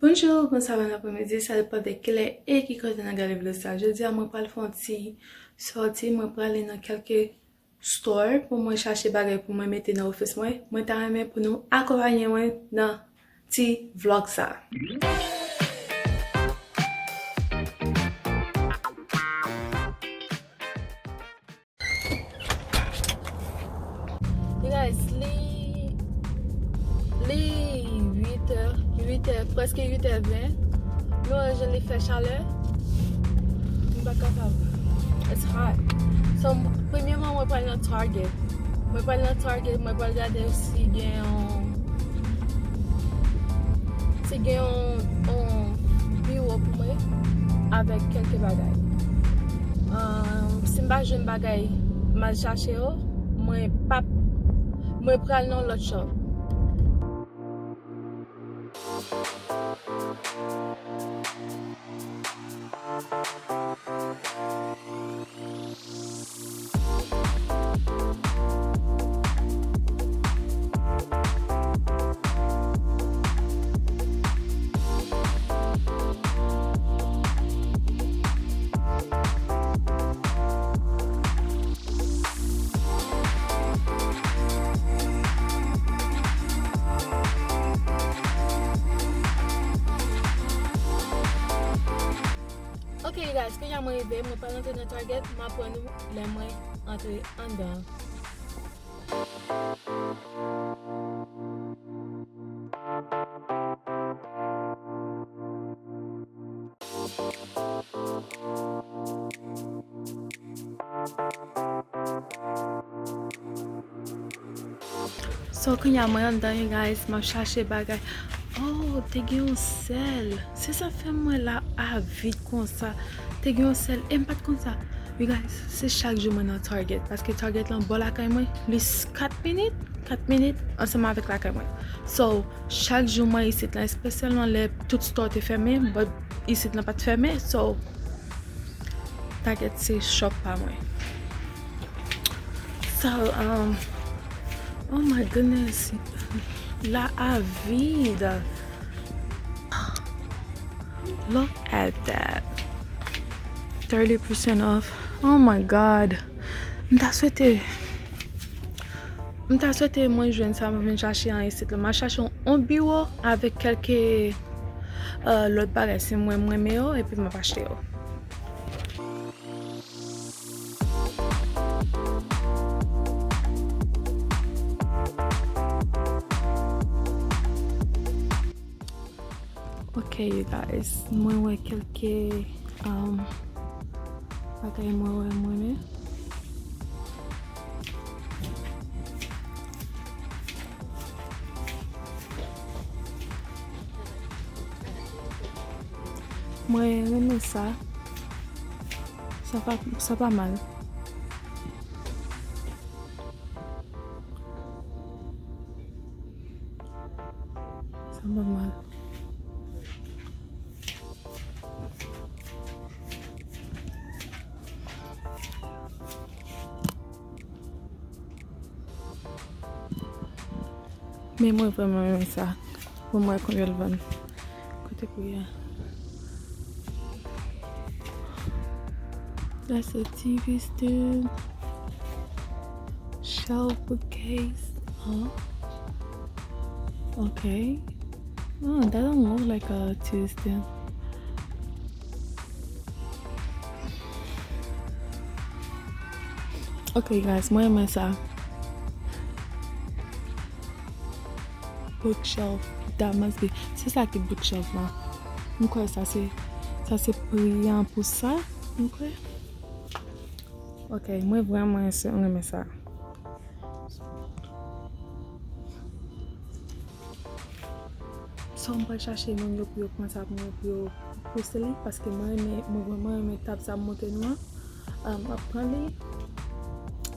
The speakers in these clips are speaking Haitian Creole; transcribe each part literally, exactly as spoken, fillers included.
Bonjou, bonswa, bon apremidi, sa depann de kilè e ki kote n ap gade videyo sa. Jodi a, mwen pral fè yon ti sòti, mwen prale nan kèlke store pou mwen chache bagay pou mwen mete nan ofis mwen. Mwen ta renmen pou nou akonpaye mwen nan ti vlog sa. You guys, li, li uit è, uit è, prèske uit è ven. Nou wè jan li fè chalè. M pa kapab. It's hot. So, premyèman, mwen pral nan Target. Mwen pral nan Target, mwen pral gade si gen yon, si gen yon, yon biwo pou mwen avèk kèlke bagay. Ahn, si m pa jwenn bagay m al chache yo, mwen p ap, mwen pral nan lòt shop. Ok, you guys, kounye a mwen rive, mwen pral antre nan Target, m ap wè nou lè mwen antre anndan. So, kounye a mwen anndan, you guys, m ap chache bagay. Oh, te gen yon sèl. Se sa fè mwen la avid konsa. Te gen yon sèl, e m pa t konn sa. You guys, se chak jou mwen nan Target, paske Target lan bò lakay mwen, li s-, kat minit, kat minit ansanm avèk lakay mwen. So, chak jou mwen isit lan, espesyalman lè tout store te fèmen, but isit lan pa t fèmen. So, Target se shop pa mwen. So, um, oh my goodness, la avid. Look at that. Thirty percent off. Oh my God. M ta swete, m ta swete mwen jwenn sa mwen vin chache an isit la. M a chache yon, yon biwo avèk kèlke, euh, lòt bagay. Si mwen, mwen renmen yo, epi m ap achte yo. Ok, you guys, mwen wè kèlke, um, bagay mwen wè mwen renmen. Mwen renmen sa. Sa pa, sa pa mal. Sa pa mal. Men mwen vrèman renmen sa. Pou mwen konbyen l vann. Kote pou ye a? That's a T V stand. Shelf bookcase. Huh? Okay. Oh, that don't look like a T V stand. Ok, guys, mwen renmen sa. Bookshelf, that must be. Se sa ki bookshelf la. M kwè sa se, sa se pri an pou sa, m kwè. Ok, mwen vrèman renmen sa. So, m pral chache moun yo pou yo pran sa pou mwen, pou yo poste li, paske mwen renmen, mwen vrèman renmen tab sa m montre nou an. Ah, m ap pran li.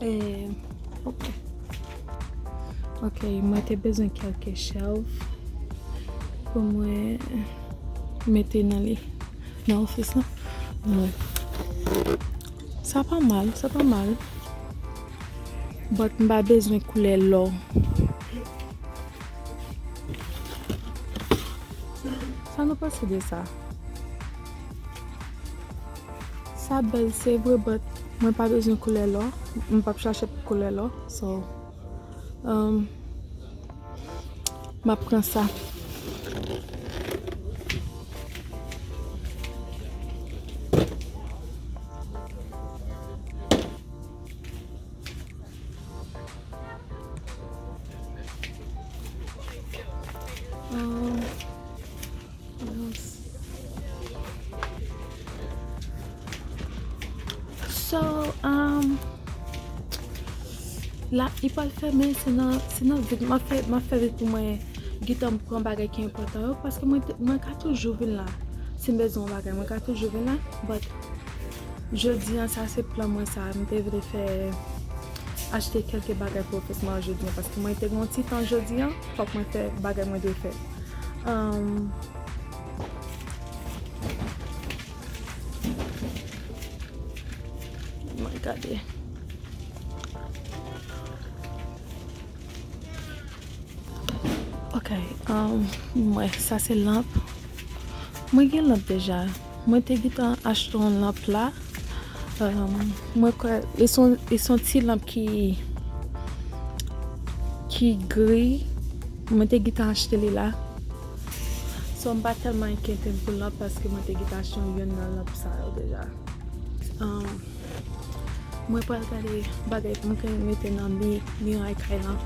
E, ok. Ok, mwen te bezwen kèlke shelf pou mwen mete nan li, nan ofis la. Mwen. Sa pa mal, sa pa mal. But m pa bezwen koulè lò. Sa nou panse de sa? Sa bèl, se vre, but mwen pa bezwen koulè lò. M p ap chache pou koulè lò. So, um, m ap pran sa. Um, what else? So, um, la, li pral fèmen, se nan, se nan vit. M ap fè, m ap fè vit pou mwen gentan pran bagay ki enpòtan yo, paske mwen te, mwen ka toujou vin la. Si m bezwen yon bagay, mwen ka toujou vin la, but jodi an, sa se plan mwen sa. M te vle fè, achte kèlke bagay pou ofis mwen an jodi an, paske mwen te gen yon ti tan jodi an, fòk mwen fè bagay mwen dwe fè. Um, mwen gade. Ok, um, mwen, sa se lanp. Mwen gen lanp deja. Mwen te gentan achte yon lanp la. Um, mwen kwè, e son, e son ti lanp ki, ki gri. Mwen te gentan achte li la. So, m pa tèlman enkyete m pou lanp paske mwen te gentan achte yon, yonn nan lanp sa yo deja. Um, mwen pral gade bagay pou mwen mete nan mi, miray kay lan.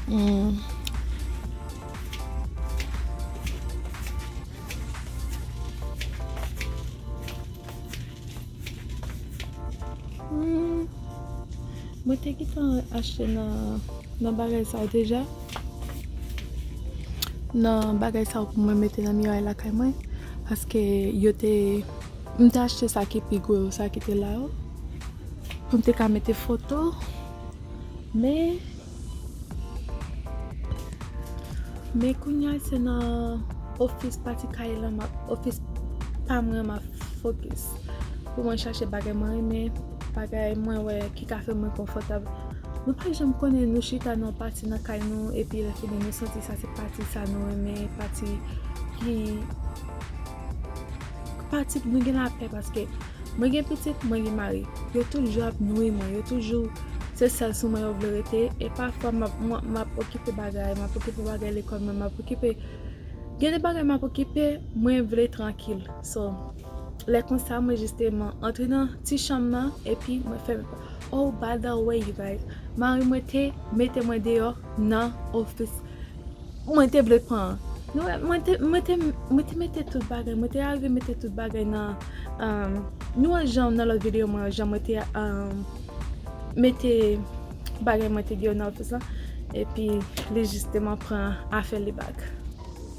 Hmm. Hmm. Mwen te gentan achte nan, nan bagay sa yo deja. Nan bagay sa yo pou mwen mete nan miray lakay mwen. Paske yo te, m te achte sa ki pi gwo yo, sa ki te la yo. Pou m te ka mete foto. Men, men kounye a se nan ofis pati kay lan, m ap, ofis pa mwen, m ap fokis. Pou mwen chache bagay mwen renmen, bagay mwen wè ki ka fè mwen konfòtab. Nou pa janm konnen, nou chita nan pati nan kay nou, epi lè fini nou santi sa se pati sa nou renmen, pati ki, pati nou gen lapè, paske mwen gen pitit, mwen gen mari. Yo toujou ap nouri mwen, yo toujou se sèl sou mwen yo vle rete, e pafwa m ap, m ap, m ap okipe bagay, m ap okipe bagay lekòl mwen, m ap okipe, gen de bagay m ap okipe, mwen vle trankil. So, lè konsa, mwen jisteman antre nan ti chanm nan, epi mwen fèmen pòt. Oh, by the way, you guys, mari mwen te mete mwen deyò nan ofis mwen te vle pran. Nou wè, mwen te, mwen te, mwen te mete tout bagay, mwen te arive mete tout bagay nan, um, nou wè jan nan lòt videyo mwen, jan mwen te, um, mete bagay mwen te deyò nan ofis lan, epi li jisteman pran afè li back.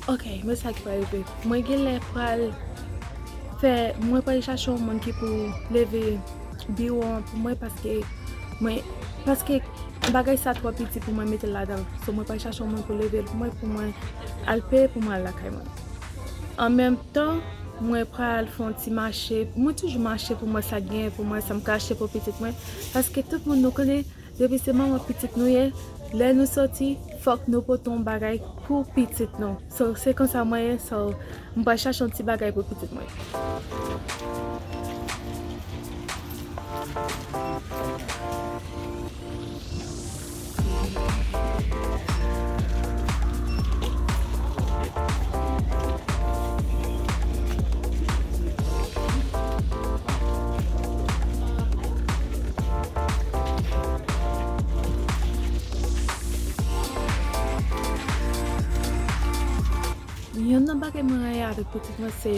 Ok, men sa ki pral rive. Mwen genlè pral fè, mwen pral chache yon moun ki pou leve biwo an pou mwen, paske mwen, paske bagay sa twò piti pou mwen mete l ladan. So, mwen pral chache yon moun pou leve l pou mwen, pou mwen al peye pou mwen al lakay mwen. An menm tan, mwen pral fè yon ti mache. Mwen toujou mache pou mwen sa k genyen pou mwen, sa m ka achte pou pitit mwen. Paske tout moun nou konnen, depi se manman pitit nou ye, lè nou soti, fòk nou pote yon bagay pou pitit nou. So, se konsa mwen ye, so, m pral chache yon ti bagay pou pitit mwen. Yonn nan bagay mwen rayi avèk pitit mwen, se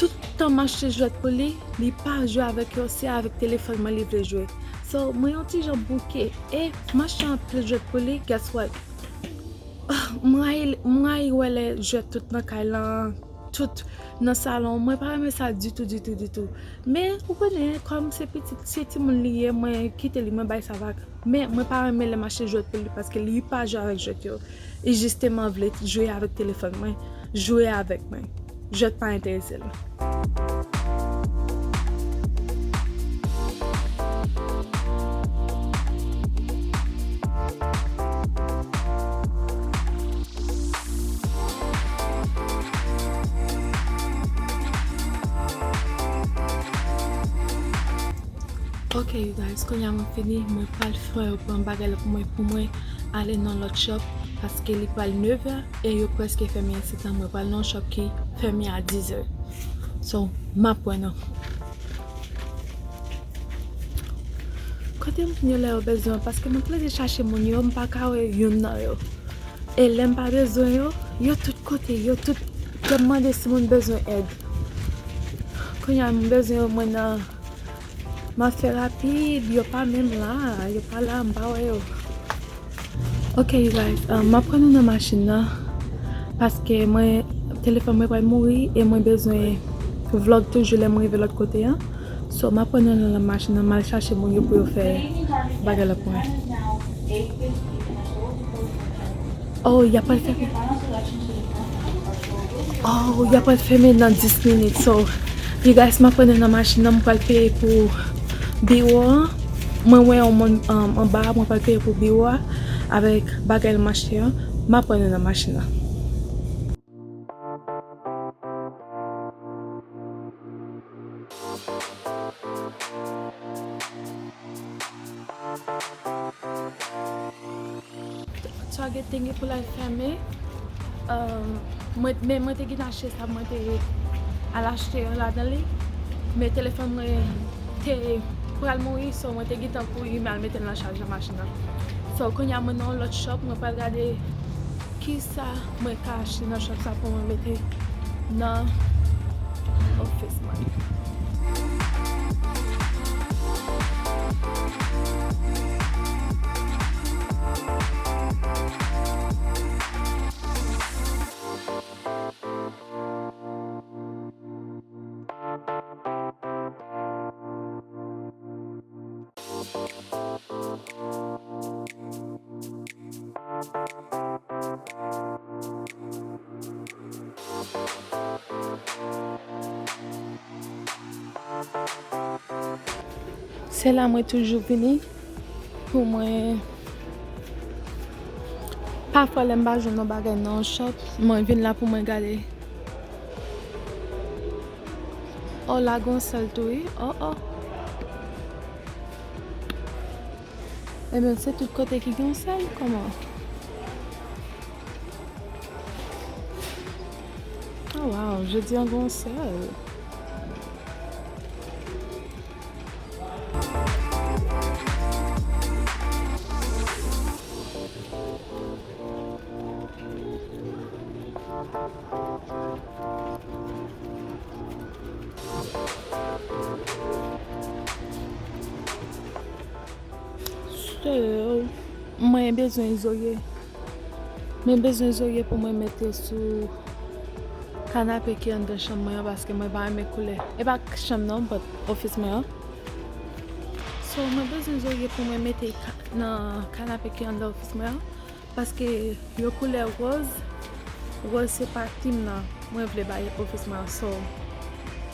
tout tan m achte jwèt pou li, li pa jwe avèk yo, se avèk telefòn mwen li vle jwe. So, mwen yon ti jan bouke, e m achte anpil jwèt pou li, guess what? M rayi, m rayi wè lè jwèt tout nan kay lan, tout nan salon. Mwen pa renmen sa ditou, ditou, ditou. Men, ou konnen, kòm se pitit, se timoun li ye, mwen kite li, mwen bay sa vag. Men, mwen pa renmen lè m achte jwèt pou li, paske li pa jwe avèk jwèt yo. Li jisteman vle jwe avèk telefòn mwen, jwe avèk mwen. Jwèt pa enterese l. Ok, you guys, kounye a mwen fini, mwen pral fè yo pran bagay la pou mwen, pou mwen ale nan lòt shop, paske li pral nevè e yo prèske fèmen isit la. Mwen pral nan yon shop ki fèmen a dizè. So, m ap wè nou. Kote moun yo lè yo bezwen, paske mwen plede chache moun yo, m pa ka wè youn nan yo. E lè m pa bezwen yo, yo tout kote, yo tout, yo mande si moun bezwen èd. Kounye a, m bezwen yo, mwen nan, m ap fè rapid, yo pa menm la, yo pa la, m pa wè yo. Ok, you guys, um, m ap pran nou nan machin nan, paske mwen, telefòn mwen pral mouri e mwen bezwen vlog toujou lè mwen rive lòt kote a. So, m ap pran nou nan machin nan, m al chache moun yo pou yo fè bagay la pou mwen. Oh, y ap pral fèmen. Oh, y ap pral fèmen nan dis minit. So, you guys, m ap pran nou nan machin nan, m pral peye pou biwo a. Mwen wè yon moun, um, anba a, mwen pral peye pou biwo a avèk bagay m achte a. M ap pran nou nan machin nan. Target te gen pou l al fèmen. Um, mwen, men mwen te gentan achte sa mwen te al achte an ladan li. Men telefòn mwen te pral mouri, so mwen te gentan kouri, m al mete l nan chaj nan machin nan. So, kounye a mwen nan yon lòt shop, mwen pral gade kisa mwen ka achte nan shop sa pou mwen mete nan office mwen. Se la mwen toujou vini pou mwen. Pafwa lè m pa jwenn yon bagay nan yon shop, mwen vin la pou mwen gade. Oh, la gon sèl tou, wi. Oh, oh. Ebyen, se tout kote ki gen sèl, kòman? Oh, wow, jodi an gon sèl. So, mwen bezwen zorye. Mwen bezwen zorye pou mwen mete sou kanape ki anndan chanm mwen an, paske mwen pa renmen koulè. E pa chanm nan, but office mwen an. So, mwen bezwen zorye pou mwen mete ka-, nan kanape ki anndan office mwen an. Paske yo koulè wòz, wòz se pa tim nan mwen vle bay office mwen an. So,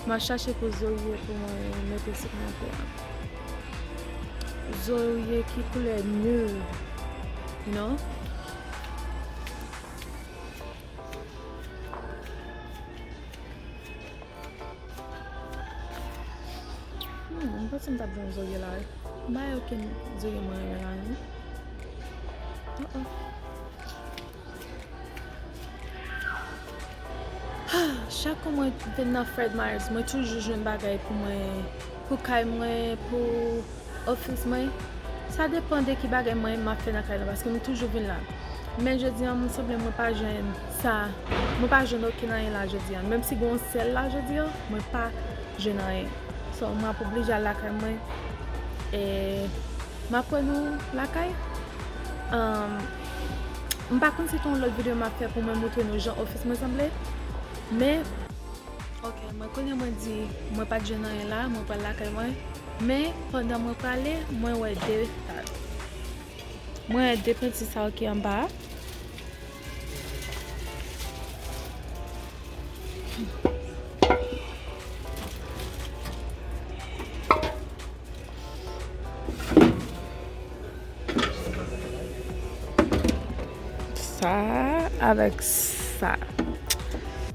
m ap chache pou zorye pou mwen mete sou kanape a. Zorye ki koulè nude, you know? Hmm, m panse m t ap jwenn zorye la, wi. M pa wè okenn zorye mwen renmen la, non. Uh-uh. Chak kou mwen vin nan Fred Meyers, mwen toujou jwenn bagay pou mwen, pou kay mwen, pou office mwen. Sa depann de ki bagay mwen m ap fè nan kay la, paske mwen toujou vin la. Men jodi an, mwen sanble mwen pa jwenn sa, mwen pa jwenn okenn anyen la jodi an. Menm si gen yon sèl la jodi an, mwen pa jwenn anyen. So, mwen ap oblije al lakay mwen. E m ap wè nou lakay. Um, m pa konn si se yon lòt videyo m ap fè pou mwen montre nou jan office mwen sanble. Men, ok, mwen konnen mwen di mwen pa t jwenn anyen la, mwen pral lakay mwen. Men, pandan mwen prale, mwen wè de, mwen wè de penti sa yo ki anba a. Sa avèk sa.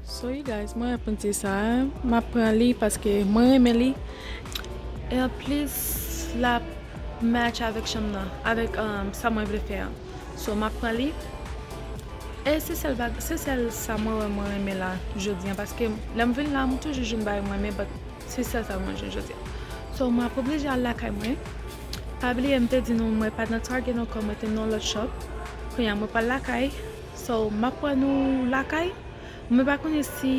So, you guys, mwen apranti sa, m ap pran li paske mwen renmen li. E anplis, l ap match avèk chanm nan, avèk um, sa mwen vle fè an. So, m ap pran li. E se sèl bag, se sèl sa mwen wè mwen renmen la jodi an, paske lè m vin la, m toujou jwenn bagay mwen renmen, but se sèl sa mwen jwenn jodi an. So, mwen ap oblije al lakay mwen. Pa bliye, m te di nou, mwen pa nan Target ankò, mwen te nan lòt shop. Kounye a, mwen pral lakay. So, m ap pran nou lakay. Mwen pa konnen si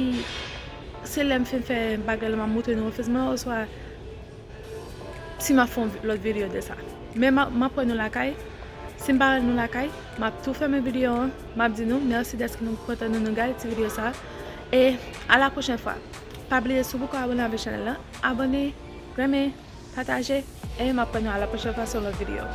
se lè m fin fè bagay la, m ap montre nou ofis mwen, oswa si m ap fè yon vi- lòt videyo de sa. Men m ap m ap pran nou lakay. Si m pa wè nou lakay, m ap tou fèmen videyo an. M ap di nou mèsi dèske nou kontan nou, nou gade ti videyo sa. E a la pwochèn fwa. Pa bliye, si w poko abòne avèk chanèl la, abòne, renmen, pataje. E m ap pran nou a la pwochèn fwa sou lòt videyo.